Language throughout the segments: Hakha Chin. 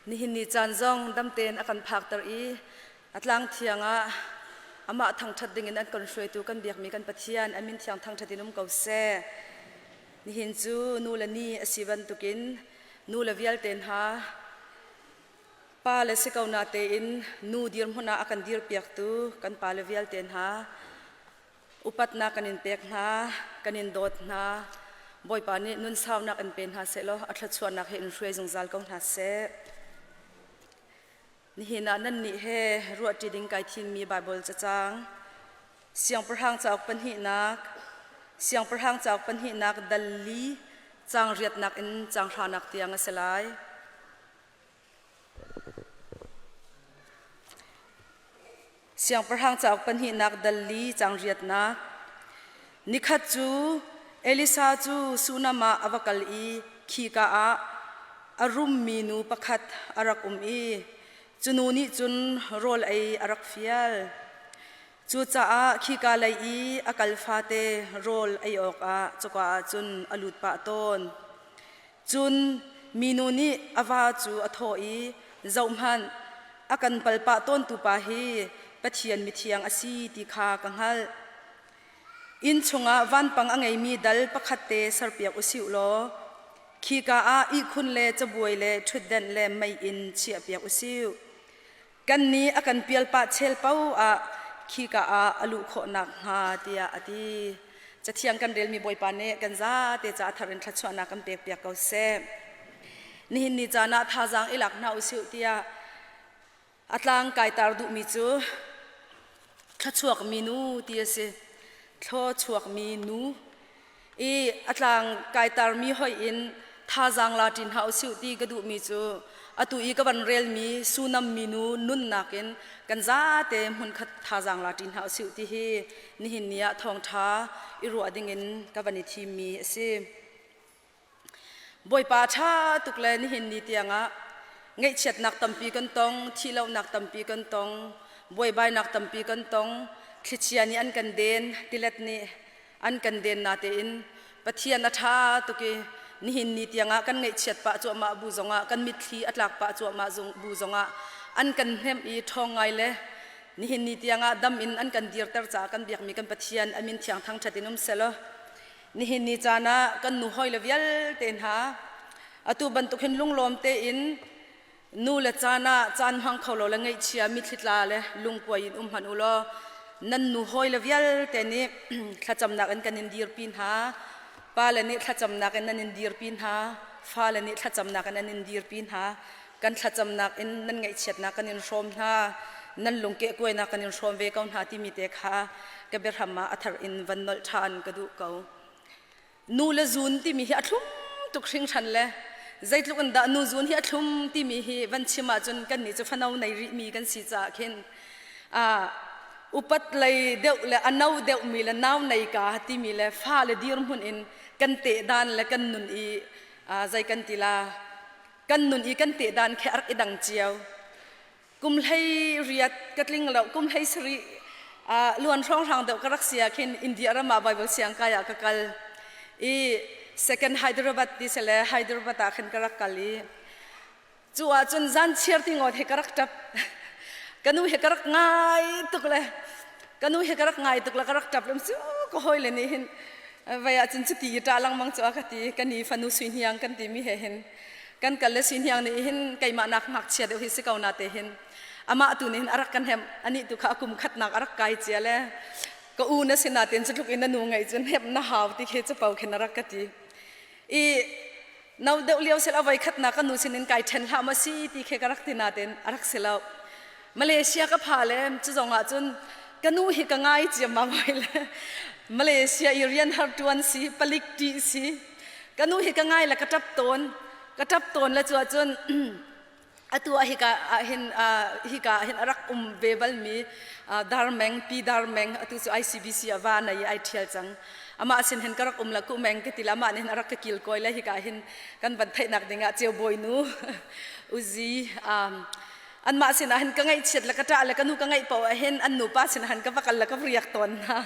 Nihin ni caan zong dam tein a kan phakter i a tlang thiang ah amah thangṭhat dingin an kan hruaitu kan biakmi kan Pathian a min thiang thangṭhat in um ko seh. Nihin cu nu le ni a si bantukin nu le vialte hna pa le si ko na tein nu dirhmun ah a kan dirpiaktu kan pa le vialte hna Upatnak kan in pek hna, kan in dawt hna. Bawipa nih nun saunak in pe hna sehlaw a thluachuahnak he in hruai zungzal ko hna seh. Nihin ah nannih he ruahṭi ding kai thimmi Baibal cacang Siangpahrang cauk pahnihnak Siangpahrang cauk pahnihnak dal li caang riatnak in caang hranak tiang a si lai. Siangpahrang cauk pahnihnak dal li caang riatnak. Nikhat cu Elisa cu Sunam ah a va kal i khika ah a rummi nu pakhat a rak um i cu nu nih cun rawl ei a rak fial. Cucaah khika lei i a kal fate rawl ei awkah cuka ah cun a lut pah tawn. Cun minu nih a va cu a thawh i, Zohhmanh, a kan palpah tawntu pa hi Pathian mithiang a si ti kha ka hngalh. Inn chungah vanpang a ngeimi dal pakhat te serpiak u sih law khika ah ihkhun le cabuai le ṭhutdenh le meiinn chiahpiak u sih. Kannih a kan pial pah chel paoh ah khika ah a luh khawh nakhnga tiah a ti. Cathiang kan relmi Bawipa nih kan zate caah thar in thluachuahnak kan pekpiak ko seh. Nihin ni caan ah thazaang i lak hna usih tiah a tlang kai tar duhmi cu thluachuakmi nu ti a si. Thluachuakmi nu i a tlang kai tarmi hoih in thazaang la ṭin hna usih ti ka duhmi cu atu i ka van relmi Sunam minu nunnak in kan zate hmunkhat thazaang la ṭin hna usih ti hi nihin ni ah thawngṭha i ruah dingin ka van i thimmi a si. Bawipa ṭha tuk le nihin ni tiangah ngaihchiatnak tampi kan tong, thihlohnak tampi kan tong, buaibainak tampi kan tong, thlichia nih an kan den, tilet nih an kan den natein Pathian a ṭha tuk i nihin ni tiangah kan ngaihchiat pah cuahmah bu zongah kan mitthli a tlak pah cuahmah bu zongah an kan hnemh i ṭhawng ngai le nihin ni tiangah dam in an kan dirter caah kan biakmi kan Pathian a min thiang thangṭhat in um sehlaw nihin ni caan ah kan nu hawile vialte hna atu bantuk hin lunglawm tein Nu le caan ah caan hmang kho lo le ngaihchia mitthli tla le lungkuai in um hmanh u law nan nu hawile vialte nih thlacamnak in kan in dirpi hna. Pale nih thlacamnak in nan in dirpi hna. Fale nih thlacamnak in nan in dirpi hna. Kan thlacamnak in nan ngaihchiatnak kan in hrawm hna. Nan lungkehkuainak kan in hrawm ve ko hna timi te kha ka biahram ah a thar in van nolh ṭhan ka duh ko. Nu le zun timi hi a thlum tuk hringhran le zeitluk in dah nu zun hi a thlum timi hi van chim ahcun kannih cu fano nei rihmi kan si caah khin upat lei deuh le a no deuhmi le nau nei ka timi le fa le dirhmun in kan tehdan le kan nun i zei kan ti la kan nun i kan tehdan khi a rak i dang cio. Kum hlei riat ka tling lo, kum hlei sarih luan hrawnghrang deuh ka rak si ah khin India ram ah Bible siang kai ah ka kal i second Hyderabad ti sele Hyderabad ah khin ka rak kal i cu ah cun zan chiar ti ngawt he ka rak ṭap. Ka nu he ka rak ngai tuk le ka nu he ka rak ngai tuk le ka rak ṭap lem cu ka hawi le nih hin vai ah cun cuti i ṭah lengmang cu a ka ti. Ka ni fanu sui hniang kan timi he hin kan kal le si hniang nih hin keimah nak ngakchia deuh hi si ko na te hin amah tu nih hin a rak kan hem anih tu kha a kum khatnak a rak kai cia le ka u na si natin cutluk in na nu ngeih cun hep na hau ti khi capo khin a rak ka ti i no deuh lio sel avoi khatnak ka nu sinin kai ṭhen hlah ma si ti khi ka rak ti natin a rak si lo. Malaysia ka pha le cu zong ah cun ka nu hi ka ngai ciammam hoi le Malaysia i rian har ṭuan si palik ṭih si ka nu hi ka ngai le ka ṭap tawn ka ṭap tawn le cu ahcun atu ah hika ah hin hika ah hin a rak um ve balmi Darmeng Pi Darmeng atu cu ICBC ah va nei i ai ṭhial cang. Amah sin hin ka rak um la ku meng ka ti la amah nih hin a rak ka kil kawi le hika hin kan van theihnak dingah ceu bawinu Uzi anmah sinah hin ka ngaihchiat le ka ṭah le ka nu ka ngaih paoh ah hin an nupa sinah hin ka va kal le ka riak tawn hna.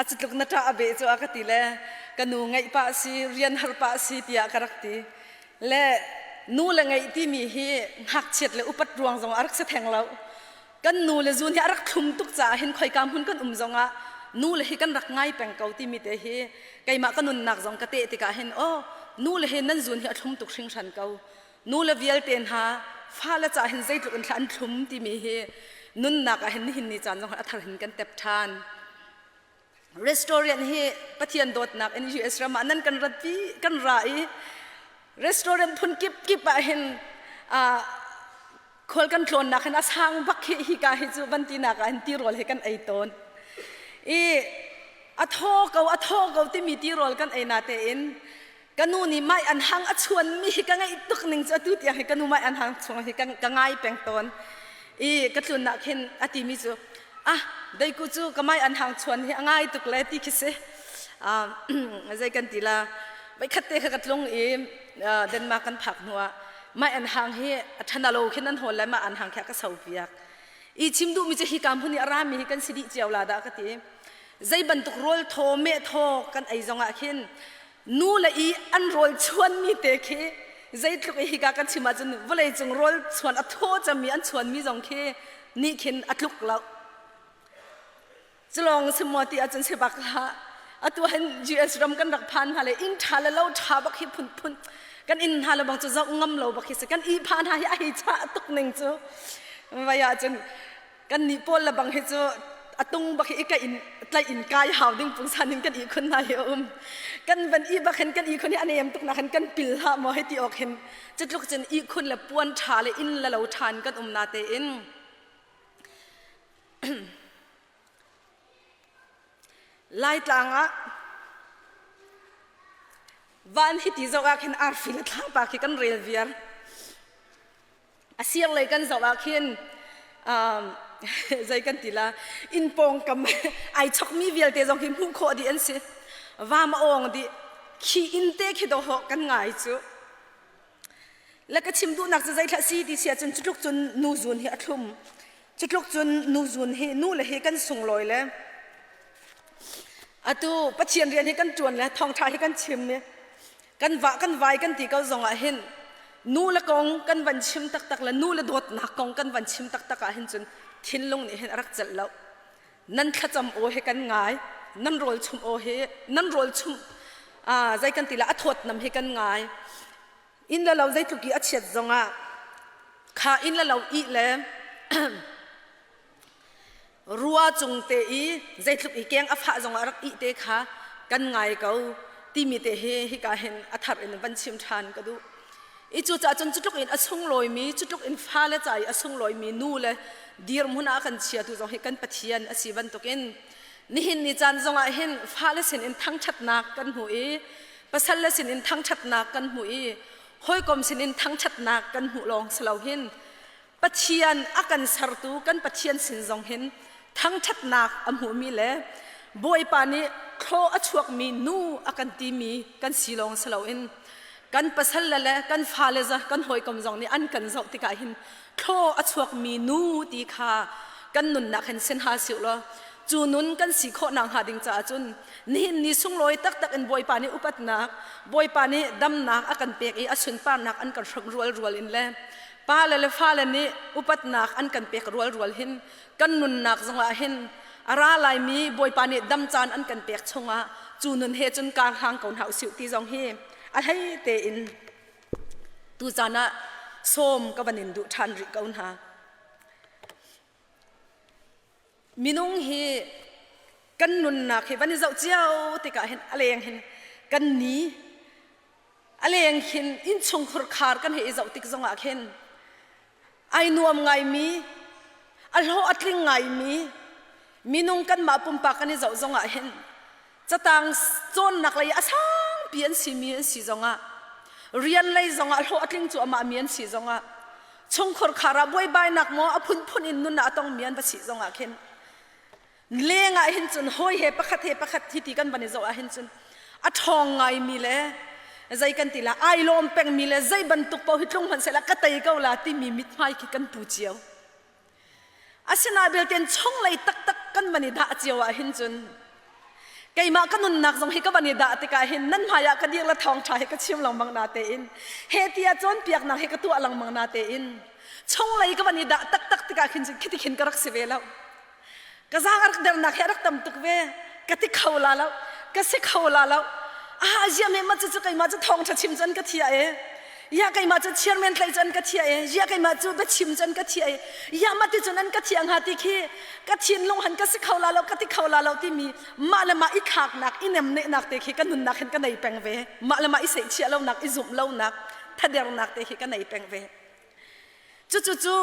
A cutluk na ṭah a beh cu a ka ti le ka nu ngaih pah si rian har pah si tiah ka rak ti le. Nu le ngeih timi hi ngakchiat le upat ruang zong a rak si theng lo. Kan nu le zun hi a rak thlum tuk caah hin khoika hmun kan um zongah nu le hi kan rak ngai peng ko timi te hi keimah ka nunnak zong ka teh tikah hin oh nu le hi nan zun hi a thlum tuk hringhran ko. Nu le vialte hna fale caah hin zeitluk in thla an thlum timi hi nunnak ah hin nihin ni caan zong a thar hin kan tep ṭhan. Restaurant hi Pathian dawtnak in US ram ah nan kan ratpi kan ra i restaurant phun kip kip ah hin khual kan tlawnnak hin a sang bak hi hika hi cu van tinak ah hin tirawl hi kan ei tawn i a thaw ko a thaw ko timi tirawl kan ei na tein ka nu nih mai an hang a chuan mi hi ka ngaih tuk ning cu atu tiang hi ka nu mai an hang chung hi ka ngai peng tawn i ka tlun ah khin a ti mi cu ah deiku cu ka mai an hang chuan hi a ngai tuk le ti khi si zei kan ti la voikhat te kha ka tlung i Denmark kan phak hnu ah mai an hang hi a ṭhan lo khin an hawl le ma an hang kha ka so piak i chim duh mi cu hi ka hmun i a rami hi kan si dih cio la dah ka ti zei bantuk rawl thaw meh thaw kan ei zong ah khin nu le i an rawl chuanmi te khi zeitluk i hika kan chim ahcun vawleicung rawl chuan a thaw cemmi an chuanmi zong khi nih khin a tluk lo culawng si maw ti ahcun si bak hlah atu hin US ram kan rak phan hna le inn ṭha le lo ṭha bak hi phun phun kan inn hna le bang cu zoh ngam lo bak hi si kan i phan hna hi a hei chah tuk ning cu vai ahcun Kan nih pawl le bang hi cu a tung bak hi ka in tlaih in kai hau ding pungsan in kan ihkhun hna hi a um. Kan van i bak hin kan ihkhun hi a nem tuk nak hin kan pil hlah maw hei ti awk hin cutluk cun ihkhun le puan ṭha le inn le lo ṭha in kan um na tein Laitlang ah van hi ti zoh ah khin arfi le thlapa khi kan rel viar. A sirlei kan zoh ah khin zei kan ti la inn pawngkam ai chokmi vialte zong hi hmuh khawh dih an si. Vam a awng dih. Khi inn te khi dawhawh kan ngai cu. Le ka chim duhnak cu zeithlah si ti si ahcun cutluk cun nu zun hi a thlum. Cutluk cun nu zun hi nu le hi kan sunglawi le atu Pathian rian hi kan ṭuan le thawngṭha hi kan chim i kan vah kan vai kan ti ko zong ah hin nu le kong kan van chim taktak le nu le dawtnak kong kan van chim taktak ah hin cun thinlung nih hin a rak celh lo nan thlacam aw he kan ngai nan rawl chum aw he nan rawl chum zei kan ti la a thawt nam he kan ngai inn le lo zeitluk i a chiat zong ah kha inn le lo i le Rua cung te i zeitluk i keng a fah zongah rak ih te kha kan ngai ko timi te hi hika hin a thar in van chim ṭhan ka duh. I cucaah cun cutluk in a sunglawimi, cutluk in fale ca i a sunglawimi nu le dirhmun ah kan chiatu zong hi kan Pathian a si bantukin nihin ni caan zongah hin fale sin in thangṭhatnak kan hmu i pasal le sin in thangṭhatnak kan hmu i hawikom sin in thangṭhatnak kan hmuh lawng si lo hin Pathian a kan sertu kan Pathian sin zong hin thangṭhatnak a hmuhmi le Bawipa nih thlaw a chuakmi nu a kan timi kan si lawng si loin kan pasal le le kan fale kan hawikom zong nih an kan zoh tikah hin thlaw a chuakmi nu ti kha kan nunnak hin sin hal siu law cu nun kan si khawh nak hnga ding caah cun nihin ni sunglawi taktak in Bawipa nih upatnak Bawipa nih damnak a kan pek i a sunparnak an kan hrawmh rual rual in le Pale le fale nih upatnak an kan pek rualrual hin kan nunnak zongah hin a ra laimi Bawipa nih dam caan an kan pek chungah cu nun he cun kar hlang ko hna usih ti zong hi a hlei tein tu caan ah sawm ka van in duh ṭhan rih ko hna. Minung hi kan nunnak hi van i zoh cio tikah hin a leng hin kan ni A leng khin innchungkhur khar kan hei i zoh tik zongah khin ai nuam ngaimi, a hlawh a tling ngaimi minung kanmah pumpak kan i zoh zongah hin catang cawnnak lei a sangpi an simi an si zongah rian lei zongah hlawh a tling cuahmah mi an si zongah chungkhur khar ah buaibainak maw a phunphun in nun ah a tongmi an va si zongah khin Leng ah hin cun hawi he pakhat he pakhat hi ti kan van i zoh ah hin cun a ṭhawng ngaimi le zei kan ti la ai lawm pengmi le zei bantuk paoh hi tlung hmanh sehla ka tei ko la timi mithmai khi kan pu cio. Asinain belten chunglei taktak kan van i dah cio ah hin cun. Keimah ka nunnak zong hi ka van i dah tikah hin nan hmaiah ka dir le thawngṭha hi ka chim lengmang na tein he tiah cawnpiaknak hi ka tuah lengmang na tein chunglei ka van i dah taktak tikah khin khiti khin ka rak si ve lo. Ka zaang a rak dernak hi a rak tam tuk ve. Ka ti kho la lo. Ka si kho la lo. Ah ziah me ma cu cu keimah cu thawngṭha chim cun ka thia e. Ya keimah cu chairman tlai cun ka thia e. Ya keimah cu biachim cun ka thia e. Ya ma ti cun an ka thia hnga ti khi ka thinlung han ka si kho la lo ka ti kho la lo timi mah le mah i thlaknak i nemnehnak te khi ka nunnak hin ka nei peng ve. Mah le mah i seihchiah lonak i zumh lonak thadernak te khi ka nei peng ve. Cucu cu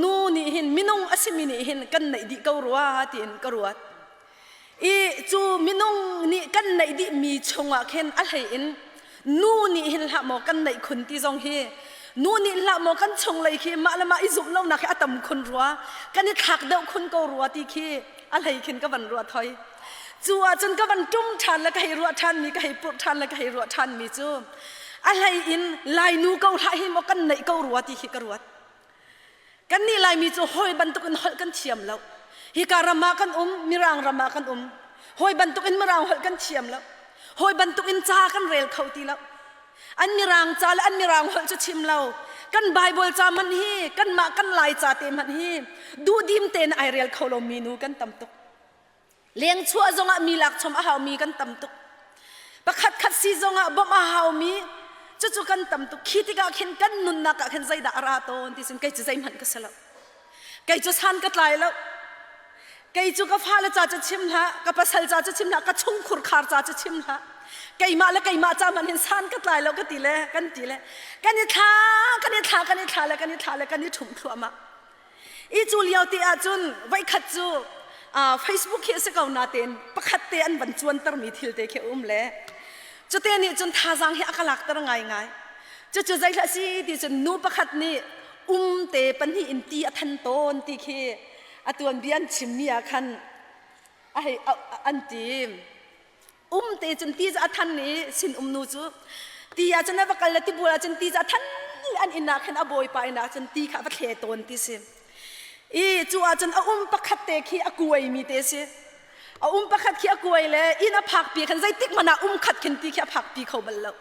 nu nih hin minung a simi nih hin kan neih dih ko rua tiin ka ruat. I cu minung nih kan neih dihmi chungah khin a hlei in nu nih hin hlah maw kan neih khun ti zong hi nu nih hlah maw kan chunglei khi mah le mah i zumh lonak hi a tam khun rua kan i thlak deuh khun ko rua ti khi a hlei khin ka van ruat hoi. Cu ahcun ka van ṭum ṭhan le ka hei ruah ṭhanmi ka hei purh ṭhan le ka hei ruah ṭhanmi cu a hlei in Lainu ko hlah hi maw kan neih ko rua ti khi ka ruat. Kannih Laimi cu hawi bantukin holh kan thiam lo. Hika ram ah kan um, Mirang ram ah kan um. Hawi bantukin Mirang holh kan thiam lo. Hawi bantukin ca kan rel kho ti lo. An Mirang ca le an Mirang holh cu chim lo. Kan Bible ca hmanh hi, kanmah kan Lai ca te hmanh hi duhdim tein ai rel kho lomi nu kan tam tuk. Lengchuah zongah mi lak chom a haumi kan tam tuk. Pakhat khat si zongah bawmh a haumi cucu kan tam tuk. Khi tikah khin kan nunnak ah khin zeidah a ra tawn ti cun kei cu zeihmanh ka si lo. Kei cu san ka tlai lo. Kei cu ka fale ca cu chim hlah, ka pasal ca cu chim hlah, ka chungkhur khar ca cu chim hlah. Keimah le keimah ca hmanh hin san ka tlai lo ka ti le kan ti le kan i thla kan i thla kan i thla le kan i thla le kan i ṭhumh thluahmah. I cu lio te ahcun voikhat cu Facebook hi a si ko natein pakhat te an van cuantermi thil te khi a um le cute nih cun thazaang hi a ka lakter ngaingai. Cucu zeihlah si ti cun nu pakhat nih um te pahnih in ti a than tawn ti khi a tuanbia an chimmi ah khan a hei an ti. Um te cun ti cu a than i sin um nu cu ti ah cun a va kal le tibual ah cun ti cu a than an inn ah khin a bawipa inn ah cun ti kha a va thle tawn ti si. I cu ah cun a um pakhat te khi a kuaimi te si. A um pakhat khi a kuai le inn a phakpi khan zeitik hmanh ah um khat khin ti khi a phakpi kho bal lo.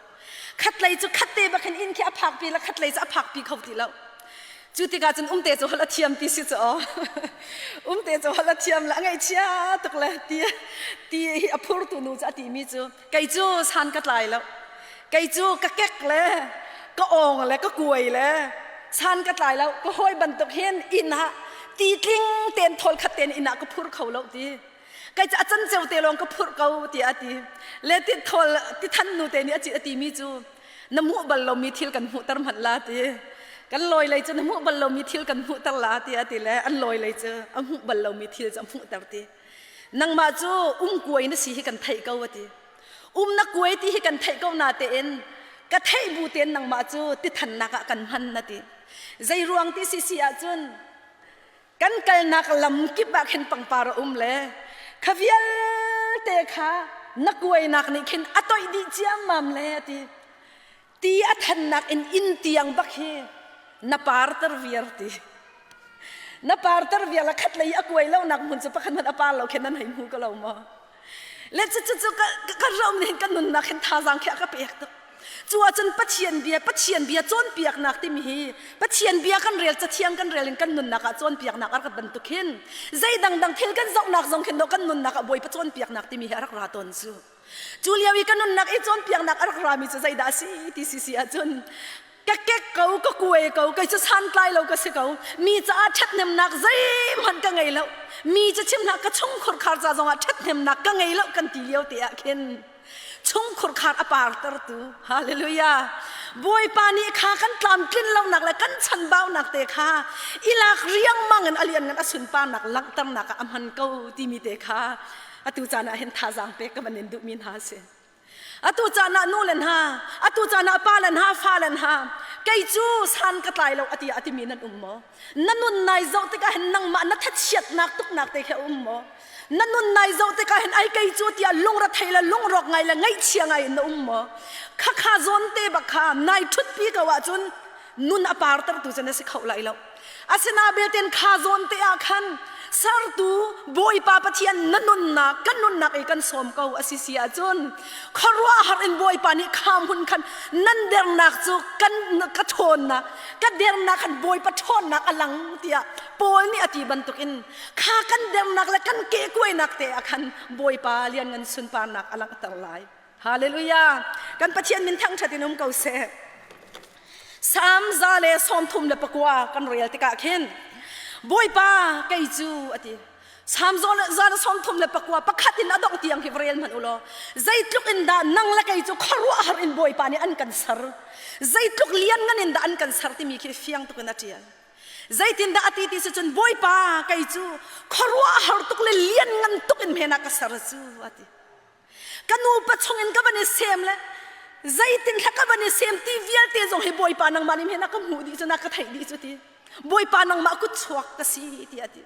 Khatlei cu khatte bak hin inn khi a phakpi le khatlei cu a phakpi kho ti lo. Cu tikah cun umte cu holh a thiam ti si cu aw. Umte cu holh a thiam le a ngaihchia tuk le ti ti hi a phurtu nu cu a timi cu kei cu san ka tlai lo. Kei cu ka kek le ka awng le ka kuai le san ka tlai lo. Ka hawi bantuk hin inn ah ti tling tein thawl khat tein inn ah ka phur kho lo ti. Kei cu a canceu te lawng ka phurh ko tiah a ti. Le ti thawl ti than nu te nih a ci a timi cu na hmuh bal lomi thil kan hmuhter hmanh la ti. Kan lawi lei cu na hmuh bal lomi thil kan hmuhter la ti a ti le an lawi lei cu a hmuh bal lomi thil cu a hmuhter ti. Nangmah cu um kuai na si hi kan theih ko a ti. Um na kuai ti hi kan theih ko na tein ka theih bu tein nangmah cu ti thannak ah kan hman na ti. Zei ruang ti si si ahcun Kan kalnak lam kip ah khin pangpar a um le kha vialte kha na kuainak nih khin a toih dih ciammam le a ti. Ti a thannak in inn tiang bak hi na parter viar ti. Na parter viar la khat lei a kuai lonak hmun cu pakhat hmanh a par lo khin nan hei hmu ko lo maw? Le cu cu cu ka ram nih kan nunnak hin thazaang khi a ka pek tuk. Cu ahcun Pathian bia, Pathian bia cawnpiaknak timi hi Pathian bia kan rel, cathiang kan rel in kan nunnak ah cawnpiaknak a rak bantuk hin zei dangdang thil kan zohnak zong khin kan nunnak ah Bawipa cawnpiaknak timi hi a rak ra tawn cu. Cu lio i kan nunnak i cawnpiaknak a rak rami cu zeidah a si ti si si ahcun ka kek ko ka kuai ko kei cu santlai lo ka si ko mi caah ṭhathnemnak zeihmanh ka ngei lo mi cu chim hlah ka chungkhur khar ca zongah ṭhathnemnak ka ngei lo kan ti lio te ah khin chungkhur khar a partertu hallelujah Bawipa nih kha kan tlamtlin lonak le kan chanbaunak te kha ilak riangmang in a lianngan a sunparnak langhternak ah a hman ko timi te kha atu caan ah hin thazaang pek ka van in duhmi hna a si. Atu caan ah nu le hna, atu caan ah pa le hna, fa le hna, kei cu san ka tlai lo ati a timi nan um maw? Na nun nai zoh tikah hin nangmah na thachiatnak tuknak te khi a um maw? Na nun nai zoh tikah hin ai kei cu tiah lungre thei le lungrawk ngai le ngaihchia ngai in na um maw? Khakha zawn te bak kha nai ṭhutpi ko ahcun nun a partertu cu na si kho lai lo. Asina belten kha zawn te ah khan Sertu Bawipa Pathian na nunnak kan nunnak i kan sawm ko a si si ahcun khuaruahhar in Bawipa nih kha hmun khan nan dernak cu kan ka ṭhawnnak ka dernak khan Bawipa ṭhawnnak a lang tiah Paul nih a ti bantukin kha kan dernak le kan kehkuainak te ah khan Bawipa lianngan sunparnak a langhter lai. Hallelujah! Kan Pathian min thangṭhat in um ko seh. Salm 139 kan rel tikah khin Bawipa kei cu a ti. Salm 139 pakhat in a dongh tiang hi va rel hmanh u law zeitluk in dah nang le kei cu khuaruahhar in Bawipa nih an kan ser zeitluk lianngan in dah an kan ser timi khi fiang tuk in a ṭial. Zeitindah a ti ti si cun Bawipa kei cu khuaruahhar tuk le lianngan tuk in hme na ka ser cu a ti. Ka nupa chungin ka van i sem le zeitin thla ka van i sem ti vialte zong hi Bawipa nangmah nih na ka hmuh dih cu na ka theih dih cu ti. Bawipa nangmah kut chuak ka si ti a ti.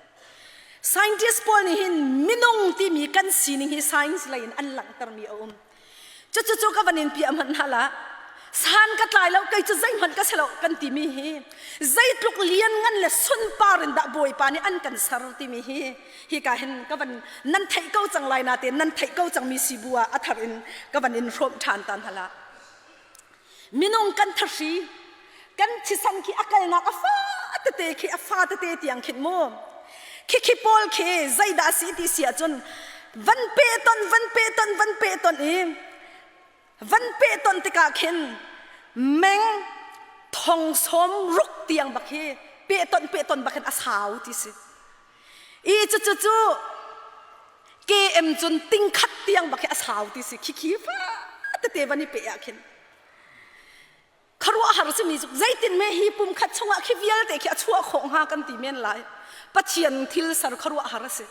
Scientist pawl nih hin minung timi kan sining hi science lei in an langhtermi a um. Cucu cu ka van in piah hmanh hna lah. San ka tlai lo kei cu zeihmanh ka si lo kan timi hi zeitluk lianngan le sunpar in dah Bawipa nih an kan ser timi hi hika hin ka van nan theih ko cang lai natein nan theih ko cangmi si bu ah a thar in ka van in hrawm ṭhan ta hna la. Minung kan thahri kan thisen khi a kalnak a fa tete khi a fa tete tiang khin mu khi khi pawl khi zeidah si ti si ahcun van pe ton van pe ton van pe ton i van pe ton tikah khin meng thong sawm ruk tiang bak hi pe ton pe ton bak hin a sau ti si i cu cu cu KM cun ting khat tiang bak hi a sau ti si khi khi fa tete van i pe ah khin khuaruahhar simi cu zeitin me hi pum khat chungah khi vialte khi a chuah khawh hnga kan ti men lai Pathian thil ser khuaruahhar a si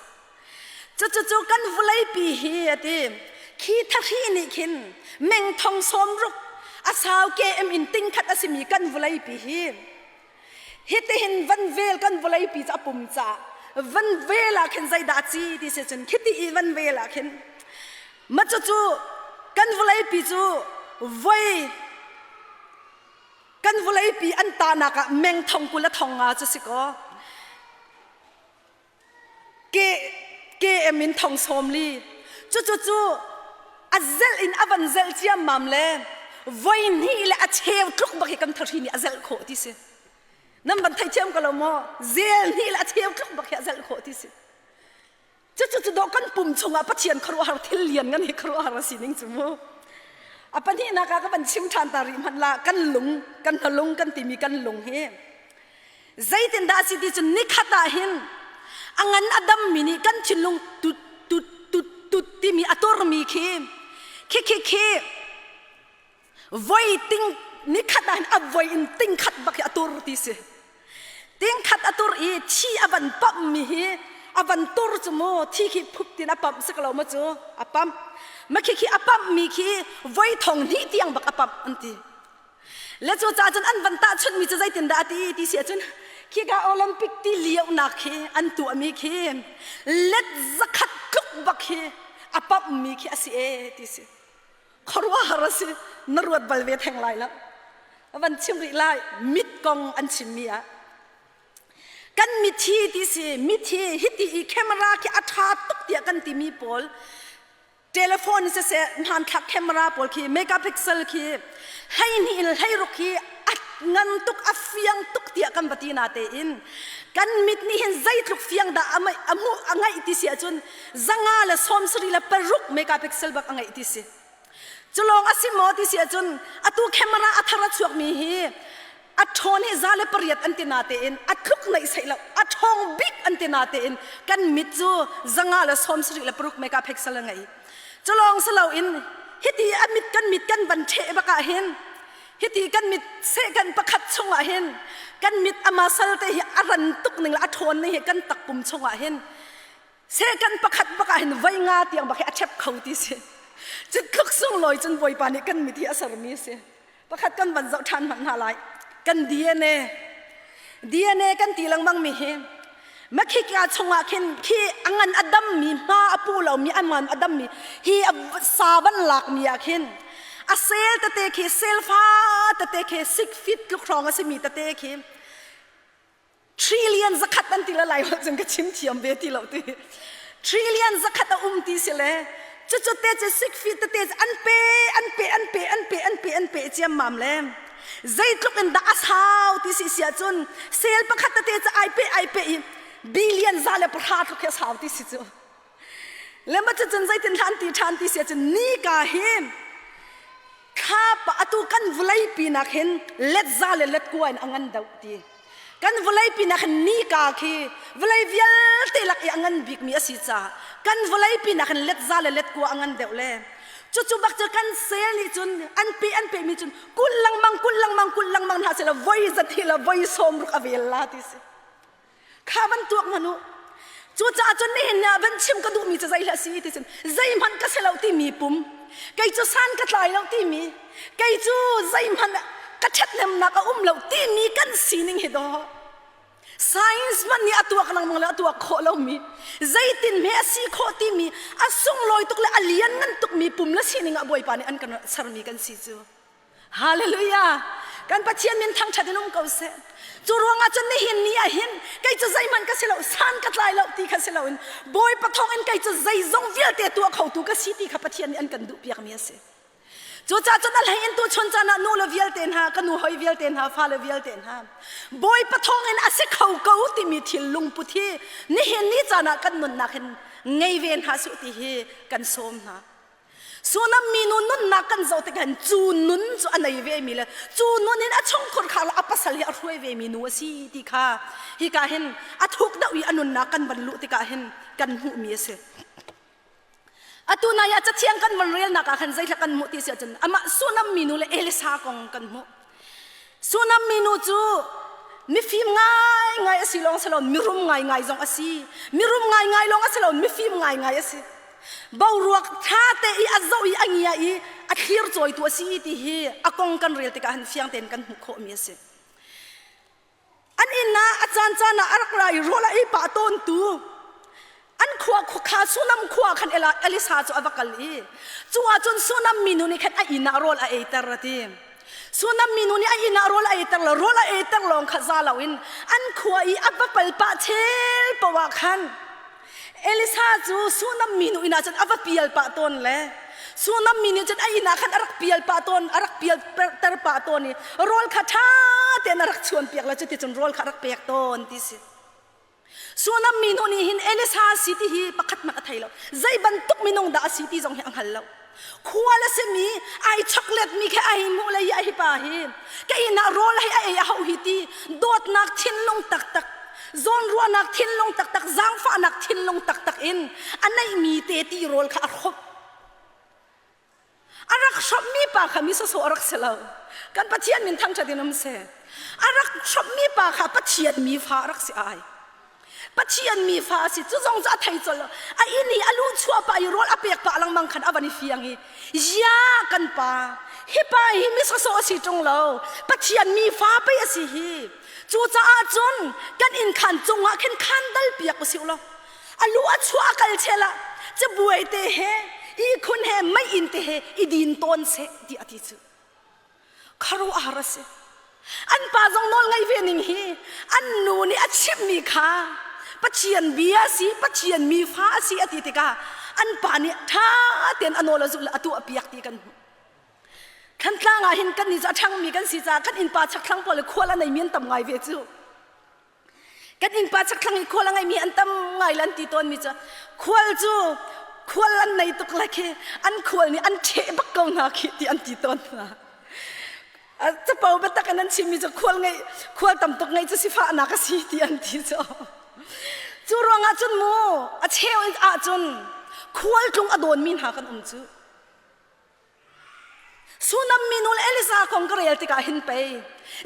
cucu kan vawleipi hi a ti khi thahri nih khin meng thong sawm ruk a sau KM in ting khat a simi kan vawleipi hi hitihin van vel kan vawleipi cu a pum caah van vel ah khin zeidah a ci ti si cun khiti i van vel ah khin Ma cucu kan vawleipi cu voi kan vawleipi an tahnak ah meng thong 20 a thong nga cu si kaw ke KM in thong 40 cucu cu a zelh in a van zelh ciammam le voi hnih le a cheu tluk bak hi kan thahri nih a zelh khawh ti si nan van thei thiam ko lo maw zel hnih le a cheu tluk bak hi a zelh khawh ti si Cucu cu dawh kan pum chungah Pathian khuaruahhar thil lian ngan hi khuaruahhar a si ning cu mu. A pahnihnak ah ka van chim ṭhan ta rih hmanh la kan lung kan hnalung kan timi kan lung hi zeitindah a si ti cun nikhat ah hin a ngan a dammi nih kan thinlung tut tut tut tut timi a turmi khi khi khi khi voi ting nikhat ah hin a voi in ting khat bak hi a tur ti si ting khat a tur i thi a van pamh mi hi a van tur cu mu thi khi phup tin a pamh si ko lo ma cu a pamh ma khi khi a pamh mi khi voi thong hnih tiang bak a pamh an ti le cu ca cun an van tahchunh mi cu zeitin dah a ti ti si ahcun khi ka Olympic ti lionak khi an tuah mi khi let zakhat tluk bak khi a pamh mi khi a si e ti si khuaruahhar a si na ruat bal ve theng lai lo van chim rih lai mit kong an chimmi ah kan mithi ti si mithi hiti i camera khi a ṭha tuk tiah kan timi pawl telephone siseh hmanthlak camera pawl khi megapixel khi 12 in 16 khi a ngan tuk a fiang tuk tiah kan va ti na tein kan mit nih hin zeitluk fiang dah a hmuh a ngaih ti si ahcun 176 megapixel bak a ngeih ti si. Culawng a si maw ti si ahcun atu camera a thar a chuakmi hi a ṭhawn hi 108 an ti na tein a tluk neih seih lo a ṭhawng bik an ti na tein kan mit cu 176 megapixel a ngei. Culawng si loin hiti a mit kan mit kan van ṭheh bak ah hin hiti kan mit sehkan pakhat chungah hin kan mit a muscle te hi a ran tuk ning le a ṭhawn ning hi kan takpum chungah hin Second pakhat bak ah hin voi nga tiang bak hi a ṭhep kho ti si. Cu tluk sunglawi cun Bawipa nih kan mit hi a sermi a si. Pakhat kan van zoh ṭhan hmanh hna lai. Kan DNA. DNA kan ti lengmang mi hi makhika chungah khin khi a ngan a dammi hma a pu lomi a ngan a dammi hi a sa van lakmi ah khin a cell tete khi cell fa tete khi 6 feet tluk hrawng a simi tete khi. Trillion zakhat an ti la lai holh cun ka chim thiam ve ti lo ti. Trillion zakhat a um ti si le cucu te cu 6 feet tete an pe an pe an pe an pe an pe an pe ciammam le zeitluk in dah a sau ti si si ahcun cell pakhat tete cu ai pe ai pe i billion 110 tluk hi a sau ti si cu. Le ma cucun zeitin hlan ti ṭhan ti si ahcun nika hi thlapa atu kan vawleipi nak hin let za le let kua in a ngan deuh ti. Kan vawleipi nak hin nika khi vawlei vialte lak i a ngan bikmi a si caah kan vawleipi nak hin let za le let kua a ngan deuh le cucu bak cu kan cell nih cun an pe an pehmi cun kul lengmang kul lengmang kul lengmang hna sila voi zat hi la voi 60 a vel la ti si. Kha van tuak hmanh u. Cucaah cun nihin ni ah van chim ka duhmi cu zei hlah si ti cun zeihmanh ka si lo timi pum kei cu san ka tlai lo timi kei cu zeihmanh ka ṭhathnemnak a um lo timi kan sining hi dawh science hmanh nih a tuak lengmang le a tuak khawh lomi zeitin hme a si khawh timi a sunglawi tuk le a lianngan tukmi pum le sining ah Bawipa nih an kan sermi kan si cu. Hallelujah! Kan Pathian min thangṭhat in um ko seh. Cu ruangah cun nihin ni ah hin kei cu zeihmanh ka si lo, san ka tlai lo ti kha si loin Bawipa thawngin kei cu zeizong vialte tuah khotu ka si ti kha Pathian nih an kan duhpiakmi a si. Cucaah cun a hlei in tuchun caan ah nu le vialte hna, ka nu hoi vialte hna, fale vialte hna, Bawipa thawngin a si kho ko timi thil lungput hi nihin ni caan ah kan nunnak hin ngei ve hna suh ti hi kan sawm hna. Sunam minu nunnak kan zoh tik hin cu nun cu a nei ve mi le cu nun in a chungkhur kha a pasal hi a hruai ve mi nu a si ti kha hika hin a thuk deuh i a nunnak kan van luh tikah hin kan hmuh mi a si. Atu nai ah cathiang kan van relnak ah khan zeithla kan hmuh ti si ahcun amah Sunam minu le Elisa kong kan hmuh. Sunam minu cu mifim ngaingai a si lawng si lo mirum ngaingai zong a si. Mirum ngaingai lawng a si lo mifim ngaingai a si. Boruak ṭha te i a zoh i a ngia i a thlir cawitu a si ti hi a kong kan rel tikah hin fiang tein kan hmuh khawhmi a si. An inn ah a caancaan ah a rak ra i rawl a ei pah tawntu an khua kha Sunam khua khan Elisa cu a va kal i cu ahcun Sunam minu nih khan a inn ah rawl a eiter a ti. Sunam minu nih a inn ah rawl a eiter lo rawl a eiter lawng kha za loin an khua i a va pal pah chel paoh ah khan Elisa cu Sunam minu inn ah cun a va pial pah tawn le Sunam mi nih cun a inn ah khan a rak pial pah tawn a rak pial ter pah tawn i rawl kha ṭha tein a rak chuan piak le cuticun rawl kha a rak pek tawn ti si. Sunam minu nih hin Elisa si ti hi pakhat hmanh a thei lo. Zei bantuk minung dah a si ti zong hi a hngal lo. Khual a simi ai choklet mi khe ai hmuh le hi pa hi ka inn ah rawl hei a ei a hauh hi ti dawtnak thinlung taktak zawnruahnak thinlung taktak zaangfahnak thinlung taktak in a neihmi te ti rawl kha a hrawmh a rak hrawmhmi pa kha mi sawsawh a rak si lo kan Pathian min thangṭhat in um seh a rak hrawmhmi pa kha Pathian mi fa a rak si ai Pathian mi fa a si cu zong cu a thei colh lo a inn i a lu chuah pah i rawl a pek pah lengmang khan a van i fiang i ya kan pa hi pa hi mi sawsawh a si ṭung lo Pathian mi fa pei a si hi cucaah cun kan inn khan cungah khin khan dal piak usih law a lu a chuah a kal chel ah cabuai te he ihkhun he meiinn te he i din tawn seh ti a ti cu khuaruahhar a si. An pa zong nawl ngei ve ning hi an nu nih a chimhmi kha Pathian bia a si, Pathian mi fa a si a ti tikah an pa nih ṭha tein a nawl a zulh le a tuah piak ti kan hmuh. Thantlang ah hin kan nih cu a ṭhangmi kan si caah kan innpa chakthlang pawl le khual a neimi an tam ngai ve cu. Kan innpa chakthlang i khual a ngeimi an tam ngai le an ti tawnmi cu khual cu khual an nei tuk le khi an khual nih an ṭheh bak ko hna khi ti an ti tawn hna. Capo biatak in an chimmi cu khual ngeih khual tam tuk ngeih cu sifahnak a si ti an ti cu. Cu ruangah cun mu a cheu ahcun khual tlung a dawnmi hna kan um cu. Sunam minu le Elisa kong ka rel tikah hin pei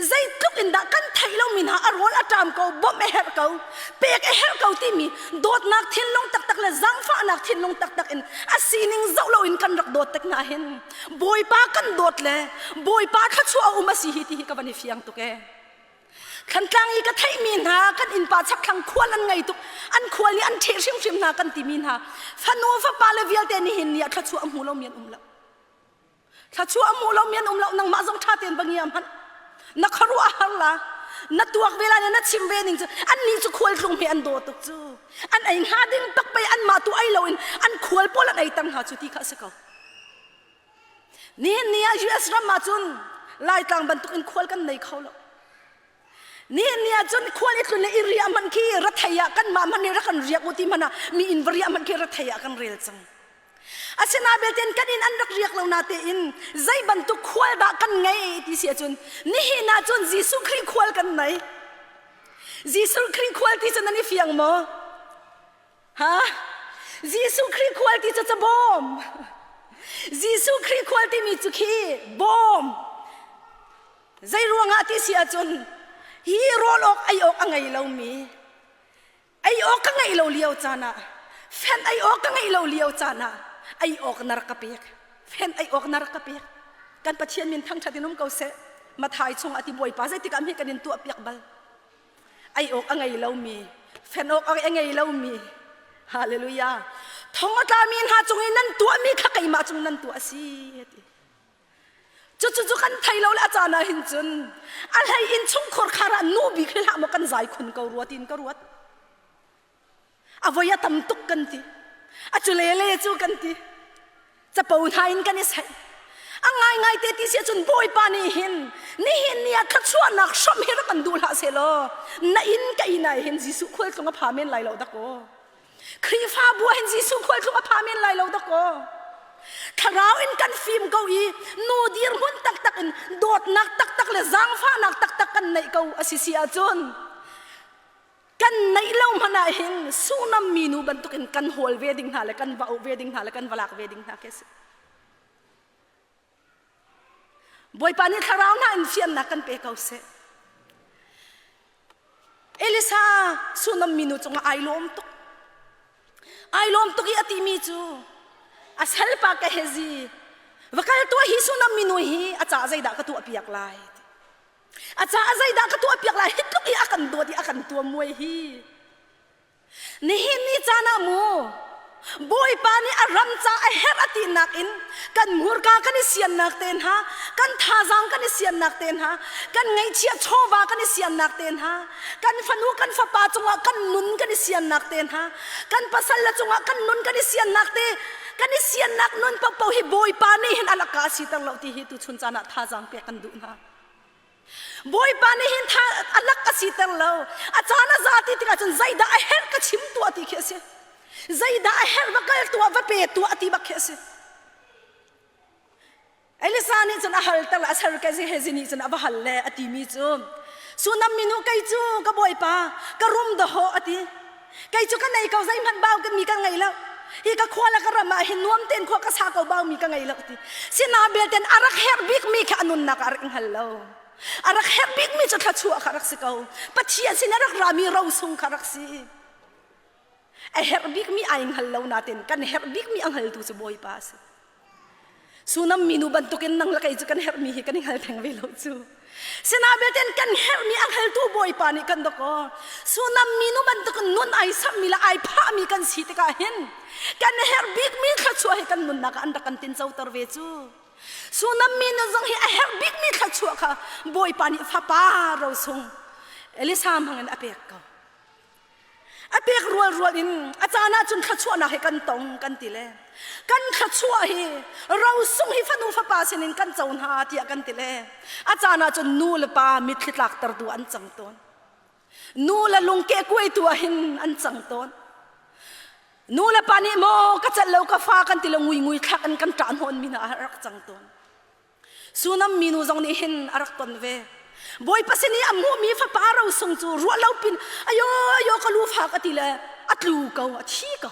zeitluk in dah kan theih lomi hna a rawl a ṭam ko bawmh a herh ko pek a herh ko timi dawtnak thinlung taktak le zaangfahnak thinlung taktak in a sining zoh loin kan rak dawt tik hna hin Bawipa kan dawt le Bawipa thluachuah a um a si hi ti hi ka van i fiang tuk ee. Thantlang i ka theihmi hna kan innpa chakthlang khual an ngei tuk an khual nih an ṭheh hrimhrim hna kan timi hna fanu fapa le vialte nihin ni ah thluachuah a hmu lomi an um lo thluachuah a hmu lomi an um lo nangmah zong ṭha tein va ngia hmanh na khuaruah a har la. Na tuak ve lai na chim ve ning cu annih cu khualtlung he an daw tuk cu. An ei hnga ding bak pei anmah tu ei loin an khual pawl an ei tam hnga cu ti kha a si ko. Nihin ni ah US ram ah cun Laitlang bantuk in khual kan nei kho lo. Nihin ni ah cun khual i tlun le i riah hmanh khi rathei ah kanmah hmanh nih rak kan riak u ti hmanh ah mi inn va riah hmanh khi rathei ah kan rel cang. Asinain belte kan inn an rak riak lo natein zei bantuk khual dah kan ngei ti si ahcun nihin ah cun Jesuh Khrih khual kan nei. Jesuh Khrih khual ti cu nan i fiang maw? Ha? Jesuh Khrih khual ti cu cabawm. Jesuh Khrih khual timi cu khi bawm. Zei ruangah ti si ahcun hi rawl awk ei awk a ngei lomi ei awk ka ngeih lo lio caan ah fenh ei awk ka ngeih lo lio caan ah ei awk na rak ka pek fenh ei awk na rak ka pek kan Pathian min thangṭhat in um ko seh Mathai chung ah ti Bawipa zeitik ah hme kan in tuah piak bal ei awk a ngei lomi fenh awk a ngei lomi hallelujah thong a tlami hna cung i nan tuahmi kha keimah cung nan tuah a si ti Cucu cu kan thei lo le a caan ah hin cun a hlei in chungkhur khar ah nu bik hi hlah maw kan zai khun ko rua tiin ka ruat. A voi a tam tuk kan ti. A cu lele cu kan ti. Capo hna in kan i saih. A ngaingai te ti si ahcun Bawipa nih hin nihin ni ah thluachuahnak hram hi rak kan duh hlah sehlaw na inn ka inn ah hin Jesuh khualtlung a pha men lai lo dakaw. Khrihfabu ah hin Jesuh khualtlung a pha men lai lo dakaw. Thlarau in kan fim ko i nu dirhmun taktak in dawtnak taktak le zaangfahnak taktak kan neih ko a si si ahcun kan neih lo hmanh ah hin sunam minu bantukin kan hawl ve ding hna le kan va auh ve ding hna le kan va lak ve ding hna khi a si. Bawipa nih thlarau hna in fiannak kan pe ko seh. Elisa sunam minu cungah ai lawm tuk. Ai lawm tuk i a timi cu a salpa Gehazi va kal tuah hi sunam minu hi a ca zeidah ka tuah piak lai a ca zeidah ka tuah piak lai hi tluk i a kan dawt i a kan tuam muai hi Nihin ni caan ah mu Bawipa nih a ram ca a herh a tinak in kan hmurka kan i siannak te hna, kan thazaang kan i siannak te hna, kan ngeihchiah chawva kan i siannak te hna, kan fanu kan fapa cungah kan nun kan i siannak te hna, kan pasal le cungah kan nun kan i siannak te, kan i siannak nun paohpaoh hi Bawipa nih hin a laka a siter lo ti hi tuchun caan ah thazaang pek kan duh hna. Bawipa nih hin tha a lak a siter lo. A caan a za ti tikah cun zeidah a herh ka chim tuah ti khi a si. Zeidah a herh va kal tuah va pe tuah ti bak khi a si. Elisa nih cun a hal ter a ser ke Hezi nih cun a va hal le a timi cu Sunam minu kei cu ka bawipa ka rum dahawh a ti. Kei cu ka nei ko zeihmanh bau mi ka ngei lo. Hi ka khua le ka ram ah hin nuam tein khua ka sa ko bau mi ka ngei lo ti. Sina belten a rak herh bik mi kha a nunnak ah a rak hngal lo. A rak herh bik mi cu thluachuah kha rak si ko. Pathian sin a rak rami rosung kha rak si. A herh bik mi ai hngal lo natin kan herh bik mi a hngaltu cu Bawipa a si. Sunam minu bantukin nang le kei cu kan herhmi hi kan i hngal theng ve lo cu. Sina belten kan herhmi a hngaltu Bawipa nih kan dawk Sunam minu bantukin nun ai sammi le ai phahmi kan si tikah hin kan herh bikmi thluachuah hi kan nunnak ah an rak kan tincoter ve cu. Sunam minu zong hi a herh bikmi thluachuah kha Bawipa nih fapa rosung Elisa hmangin a pek ko. A pek rualrual in a caan ah cun thluachuahnak hi kan tong kan ti le kan thluachuah hi rosung hi fanu fapa sinin kan co hna tiah kan ti le a caan ah cun nu le pa mitthli tlaktertu an cang tawn. Nu le lungkeh kuaitu ah hin an cang tawn. Nu le pa nih maw ka celh lo ka fa kan ti le ngui ngui thlak in kan ṭah hnawn mi hna ah rak cang tawn. Sunam minu zong nih hin a rak ton ve. Bawipa sin i a hmuhmi fapa rosung cu ruah lo pin ayo ayo ka lu fak a ti le a tlu ko a thi ko.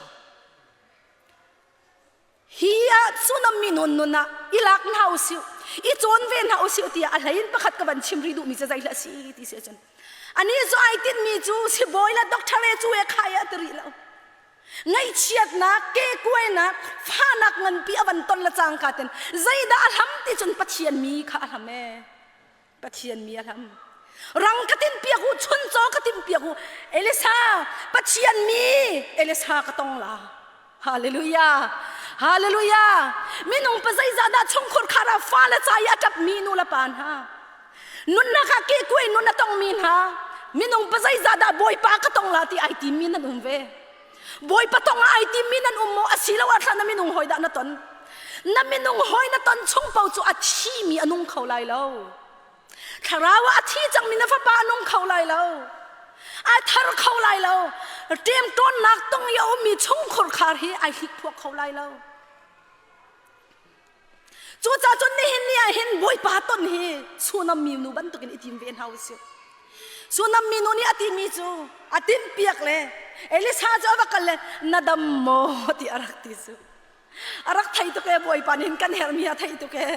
Hi ah sunam minu nun ah i lak hna usih i cawn ve hna usih tiah a hlei in pakhat ka van chim rih duhmi cu zei hlah si ti si ahcun ani cu ai tinhmi cu sibawi le doctor e cu e khai a ti rih lo. Ngaihchiatnak, kekuainak, fahnak nganpi a van ton le cangka ten zeidah a hlam ti cun Pathian mi kha a hlam ee. Pathian mi a hlam. Rang ka tin piak u, chuncaw ka tin piak u. Elisa, Pathian mi Elisa ka tong la. Hallelujah. Hallelujah. Minung pa zeizah dah chungkhur khar ah fa le ca i a ṭap mi nu le pa hna. Nunnak ah kehkuai nun a tongmi hna minung pazeizah dah Bawipa ka tong la ti ai timmi nan um ve. Bawipa tong ah ai timmi nan um maw asiloah thla na minung hawi dah na ton? Na minung hawi na ton chung paoh cu a thimi a nung kho lai lo. Thlarau ah a thi cangmi na fapa a nung kho lai lo. Ai thar kho lai lo. Ṭemṭawnnak tong i a ummi chungkhur khar hi ai hlikphuak kho lai lo. Cucaah cun nihin ni ah hin Bawipa ton hi Sunam minu bantukin i tim ve hna usih. Sunam minu nih a timi cu a timhpiak le Elisa cu a va kal le na dam maw ti a rak ti cu. A rak thei tuk ee Bawipa nih hin kan herhmi a theih tuk ee.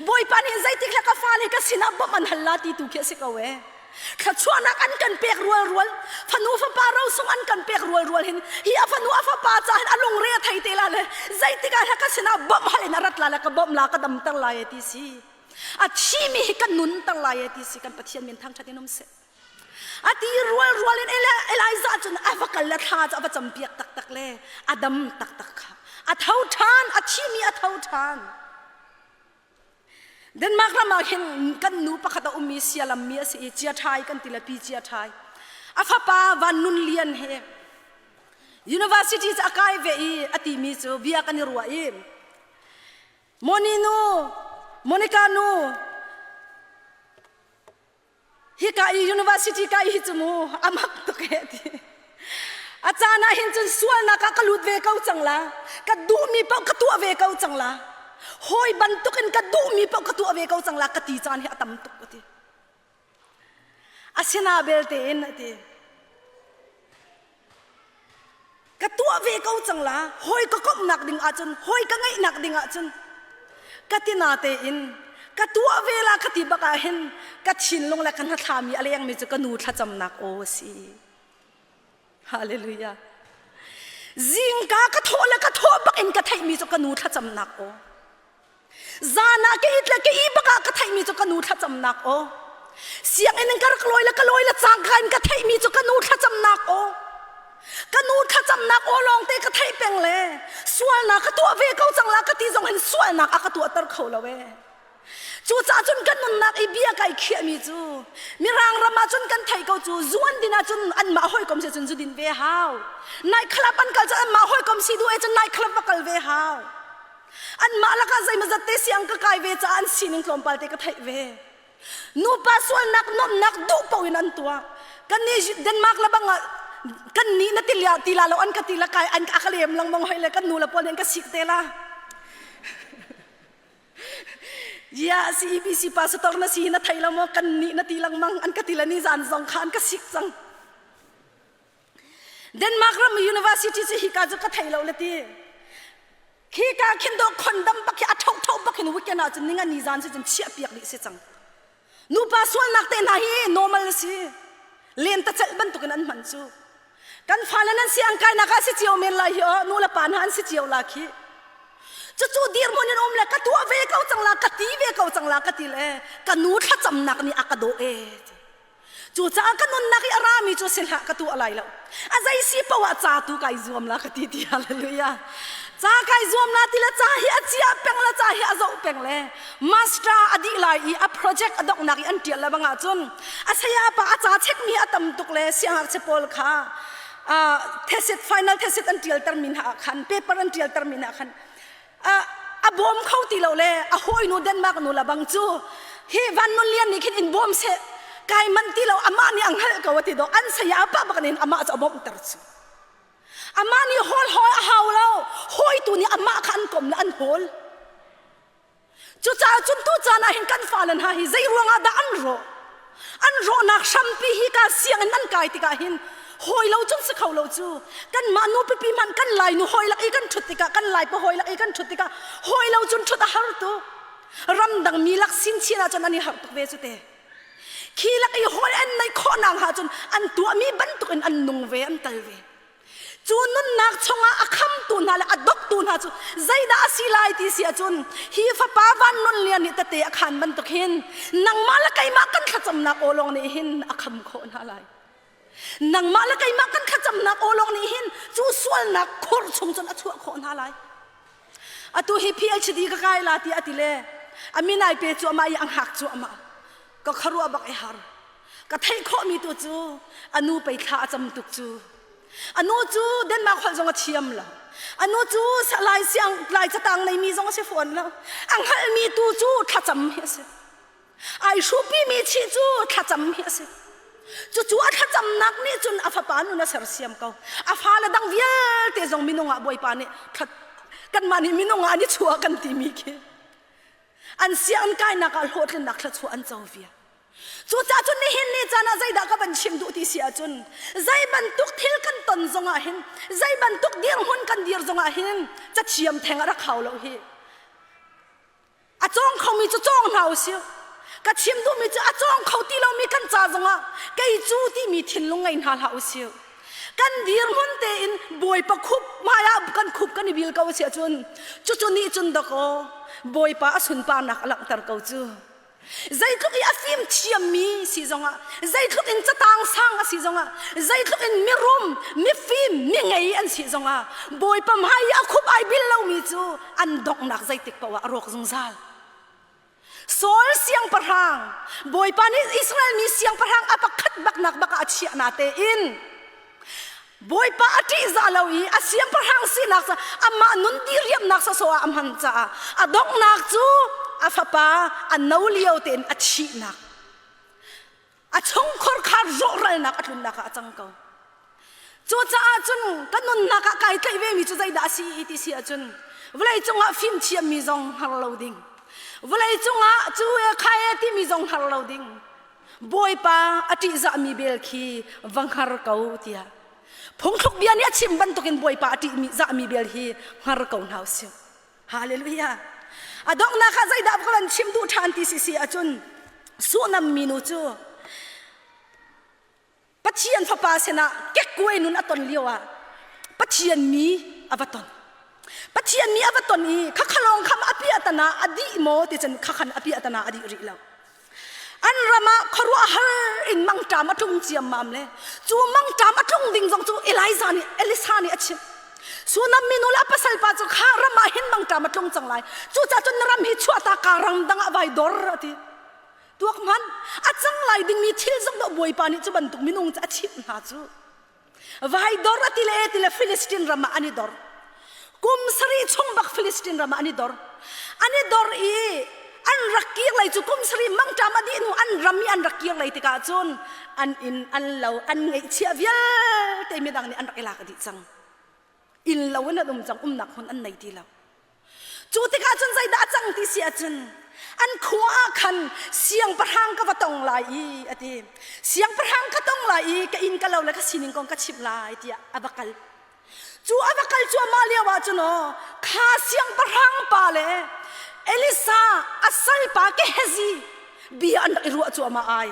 Bawipa nih zeitik hlek ka fale ka sinah bawmh an hal la ti tu khi a si ko ee. Thluachuahnak an kan pek rualrual, fanu fapa rosung an kan pek rualrual hin hi a fanu a fapa ca hin a lungre a thei te la le zeitik ah ka sinah bawmh hal in a rat la le ka bawmh la ka damter lai e ti si. A thimi hi ka nunter lai e ti si kan Pathian min thangṭhat in um seh. A ti rualrual in Elijah cun a va kal le thla cu a va campiak taktak le a dam taktak kha. A tho ṭhan, a thimi a tho ṭhan. Denmark ram ah hin kan nu pakhat a ummi sialammi a si i Chia Ṭhai kan ti le Pi Chia Ṭhai. A fapa Van Nun Lian he university cu a kai ve i a timi cu bia kan i ruah i Moni nu, Monica nu, hika i university ka i hi cu mu a mak tuk he ti a caan ah hin cun sualnak ah ka lut ve ko cang la ka duhmi paoh ka tuah ve ko cang la hawi bantukin ka duhmi paoh ka tuah ve ko cang la ka ti caan hi a tam tuk ka ti asina belte in a ti Ka tuah ve ko cang la, hawi ka komhnak ding ahcun, hawi ka ngeihnak ding ahcun ka tina tein ka tuah ve la ka ti bak ah hin ka thinlung le ka hnathlami a lengmi cu ka nu thlacamnak aw a si. Hallelujah. Zingka ka thawh le ka thawh bak in ka theihmi cu ka nu thlacamnak aw. Zan ah ka it le ka ih bak ah ka theihmi cu ka nu thlacamnak aw. Sianginn in ka rak lawi le ka lawi le cangka in ka theihmi cu ka nu thlacamnak aw. Ka nu thlacamnak aw lawngte ka theih peng le sualnak ka tuah ve ko cang la ka ti zong hin sualnak a ka tuahter kho lo ee. Cucaah cun kan nunnak i bia kai khiahmi cu Mirang ram ah cun kan theih ko cu zuan din ah cun anmah hawikom si cun zu din ve hau. Night club an kal cun anmah hawikom si duh e cun night club va kal ve hau. Anmah lakah zeimawzat te siang ka kai ve caah an sining tlawmpal te ka theih ve. Nupa sualnak nuamhnak duh paoh in an tuah. Kan nih Denmark le bang ah kan nih na ti ti la lo an ka ti la kai an ka lem lengmang hoi le kan nu le pawl nih an ka sik te la. Ya CEBC pastor na si na thei lo maw kan nih na ti lengmang an ka ti la ni zan zong kha an ka sik cang. Denmark ram university cu hika cu ka thei lo le ti. Khika khin do khondam bak hi a tho tho bak hin weekend ah cun ninga ni zan si cun chiah piak dih si cang. Nupa sualnak te hna hi normal si. Len ta celh bantukin an hman cu. Kan fale nan si ang kainak ah si cio men lai hi o nu le pa hna an si cio la khi. Cucu dirhmun in um le ka tuah ve ko cang la ka ti ve ko cang la ka ti le ka nu thlacamnak nih a ka dawh e. Cucaah ka nunnak i a rami cu si hlah ka tuah lai lo. A zei si paoh ah ca tu kai zuam la ka ti ti hallelujah. Ca kai zuam la ti le ca hi a chia peng le ca hi a zoh peng le master a dih lai i a project a donghnak i an ṭial le bang ahcun a saya pa a ca chekmi a tam tuk le siangngakchia pawl kha thesis final thesis an ṭialter mi hna ah khan paper an ṭialter mi hna khan a bawm kho ti lo le a hawinu Denmark nu la bang cu hi Van Nun Lian nih khin in bawm seh kai man ti lo amah nih a hngalh ko a ti do an saya pa bak nin amah cu a bawmhter cu amah nih hawl hawl a hau lo hawitu nih amah kha an kom le an hawl Cucaah cun tu caan ah hin kan fale hna hi zei ruangah dah an rawh? An rawhnak hrampi hi ka sianginn an kai tikah hin hawi lo cun si kho lo cu kanmah nu pipi hmanh kan lai nu hawi lak i kan ṭhut tikah kan lai pa hawi lak i kan ṭhut tikah hawi lo cun ṭhut a har tuk ramdang mi lak sinchin ahcun an i harh tuk ve cu te khi lak i hawi an neih khawh nak hnga cun an tuahmi bantukin an nung ve an tal ve Cu nunnak chungah a khamtu hna le a doktu hna cu zeidah a si lai ti si ahcun hi fapa van nun lian nih tete a khan bantuk hin nangmah le keimah kan thlacamnak aw lawng nih hin a kham khawh hna lai. Nangmah le keimah kan thlacamnak aw lawng nih hin cu sualnak khur chung cun a chuah khawh hna lai. Atu hi PhD ka kai la ti a ti le a min ai pe cuahmah i a hngak cuahmah. Ka khuaruah bak i har. Ka theih khawhmi tu cu a nu pei thla a cam tuk cu. A nu cu Denmark holh zong a thiam lo. A nu cu lai siang lai catang neimi zong a si fawn lo. A hngalhmi tu cu thlacam hi a si. Ai hrupimi chih cu thlacam hi a si. Cucu a thlacamnak nih cun a fapa nun a sersiam ko. A fale dang vialte zong minung ah Bawipa nih kanmah nih minung ah an i chuah kan timi khi an sianginn kainak ah hlawhtlinnak thluachuah an co vial. Cucaah cun nihin ni caan ah zeidah ka van chim duh ti si ahcun zei bantuk thil kan ton zongah hin zei bantuk dirhmun kan dir zongah hin cathiam theng a rak hau lo hi. A cawng khomi cu cawng hna usih. Ka chim duhmi cu a cawng kho ti lomi kan ca zongah kei cu timi thinlung ngei hna hlah usih. Kan dirhmun tein Bawipa khup hmaiah kan khup kan i bil ko si ahcun cucu nih cun dakaw Bawipa a sunparnak a langhter ko cu. Zeitluk i a fim thiammi si zongah, zeitluk in catang sang a si zongah, zeitluk in mirum, mifim, mingei an si zongah, Bawipa hmai i a khup ai bil lomi cu an donghnak zeitik paoh ah a rawk zungzal. Saul siangpahrang, Bawipa nih Israel mi siangpahrang a pakhat baknak bak ah a chiah na tein Bawipa a ṭihzah lo i a siangpahrang sinak cu amah nun diriamnak sawsawh ah a hman caah a donghnak cu a fapa a no lio tein a thihnak a chungkhar kha rawhralnak a tlunnak ah a cang ko. Cucaah cun ka nunnak ah kai tlaih vemi cu zeidah a si ti si ahcun vawlei cungah fimthiammi zong hngar lo ding vawlei cungah cu e kha e timi zong hngar lo ding Bawipa a ṭihzahmi bel khi va hngar ko tiah phungthluk bia nih a chim bantukin Bawipa a ṭihzahmi bel hi hngar ko hna usih. Hallelujah. A donghnak ah zeidah ka van chim duh ṭhan ti si si ahcun Sunam minu cu Pathian fapa sinah kekkuai nun a ton lio ah Pathian mi a va ton. Pathian mi a va ton i khakhalawng kham a piah tana a dih maw ti cun khakhan a piah tana a dih rih lo. An ram ah khuaruahhar in mangṭam a tlung ciammam le cu mangṭam a tlung ding zong cu Elijah nih Elisa nih a chimh. Sunam minu le a pasal pa cu kha ram ah hin mangṭam a tlung cang lai. Cucaah cun na ram hi chuahta ka ram dang ah vai dor a ti. Tuak hmanh a cang lai dingmi thil zong dawh Bawipa nih cu bantuk minung cu a chimh hna cu. Vai dor a ti le ti le Filistin ram ah an i dor. Kum sarih chung bak Filistin ram ah an i dor. An i dor i an rak kir lei cu kum sarih mangṭam a dih hnu an ram i an rak kir lei tikah cun an inn an lo an ngeihchiah vialte midang nih an rak i lak dih cang. Inn lo in an um cang umnak hmun an nei ti lo. Cu tikah cun zeidah a cang ti si ahcun an khua ah khan siangpahrang ka va tong lai i a ti. Siangpahrang ka tong lai i ka inn ka lo le ka sining kong ka chimh lai tiah a va kal. Cu a va kal cuahmah lio ah cun aw kha siangpahrang pa le Elisa a salpa Gehazi bia an rak i ruah cuahmah ai.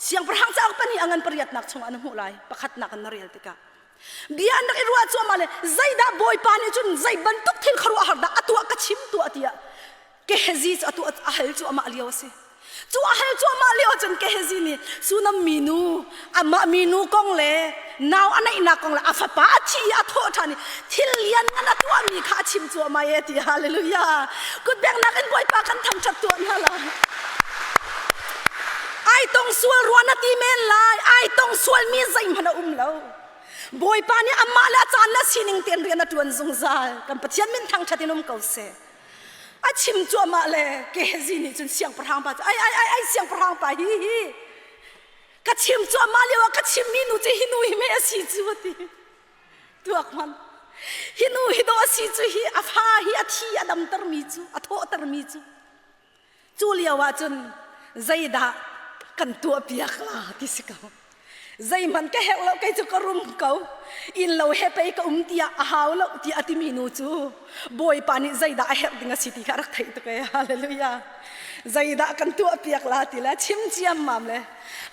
Siangpahrang cauk pahnih a ngan pariatnak chungah na hmuh lai pakhatnak in na rel tikah. Bia an rak i ruah cuahmah le zeidah Bawipa nih cun zei bantuk thil khuaruahhar dah a tuah ka chim tuah tiah Gehazi cu a tuah a hal cuahmah lio a si. Cu a hal cuahmah lio cun Gehazi nih Sunam minu amah minu kong le nau a neihnak kong le a fapa a thi i a thawh ṭhan i thil lian ngan a tuahmi kha a chim cuahmah e ti hallelujah kutbengnak in Bawipa kan thangṭhat tuah hna lai. Ai tong sual rua na ti men lai ai tong sualmi zeihmanh a um lo Bawipa nih amah le a caan le a sining tein rian a ṭuan zungzal kan Pathian min thangṭhat in um ko seh a chim cuahmah le Gehazi nih cun siangpahrang pa cu ai ai ai ai siangpahrang pa hi hi ka chim cuahmah lio ah ka chimmi nu cu hi nu hi mei a si cu a ti tuak hmanh hi nu hi dawh a si cu hi a fa hi a thi a damtermi cu a thawhtermi cu Cu lio ah cun zeidah kan tuahpiak la ti si ko. Zeihmanh ka herh lo kei cu ka rum ko. Inn lo he pei ka um tiah a hau lo tiah a timi nu cu Bawipa nih zeidah a herh ding a si ti kha a rak theih tuk ee. Hallelujah. Zeidah kan tuahpiak la ti le chim ciammam le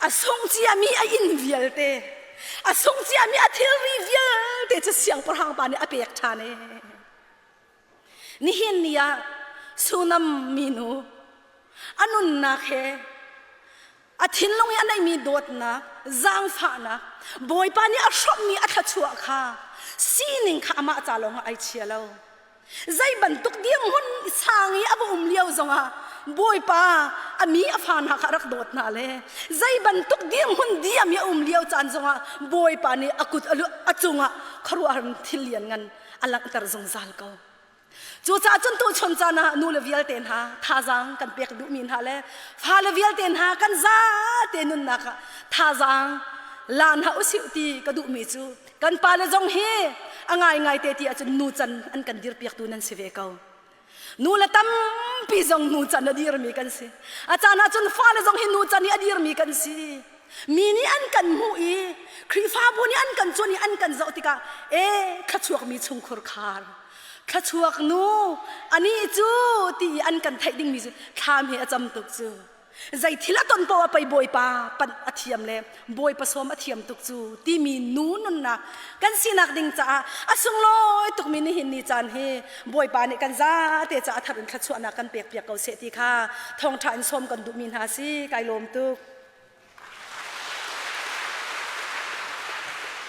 a sung ciami a inn vialte a sung ciami a thilri vialte cu siangpahrang pa nih a pek ṭhan ee. Nihin ni ah Sunam minu a nunnak he a thinlung i a neihmi dawtnak, zaangfahnak, Bawipa nih a hrawmhmi a thluachuah kha sining kha amah ca lawngah ai chia lo. Zei bantuk dirhmun sang i a va um lio zongah Bawipa a mi a fa hna kha rak dawt hna le zei bantuk dirhmun diam i a um lio caan zongah Bawipa nih a kut a cungah khuaruahhar thil lianngan a langhter zungzal ko. Cucaah cun tuchun caan ah nu le vialte hna thazaang kan pek duhmi hna le fale vialte hna kan zate nunnak ah thazaang la hna usih ti ka duhmi cu kan pale zong hi a ngaingai te ti ahcun nu can an kan dirpiaktu nan si ve ko. Nu le tampi zong nu can a dirmi kan si. A caan ahcun fale zong hi nu can i a dirmi kan si. Mi nih an kan hmuh i Khrihfabu nih an kan cuan i an kan zoh tikah e thluachuakmi chungkhur khar thluachuak nu anih cu ti i an kan theih dingmi cu thlam he a cam tuk cu zei thil a ton poah pei bawipa panh a thiam le bawipa sawm a thiam tuk cu timi nu nunnak kan sinak ding caah a sunglawi tukmi nihin ni caan hi bawipa nih kan zate caah thar in thluachuahnak kan pek piak ko seh ti kha thawngṭha in sawm kan duhmi hna si kai lawm tuk.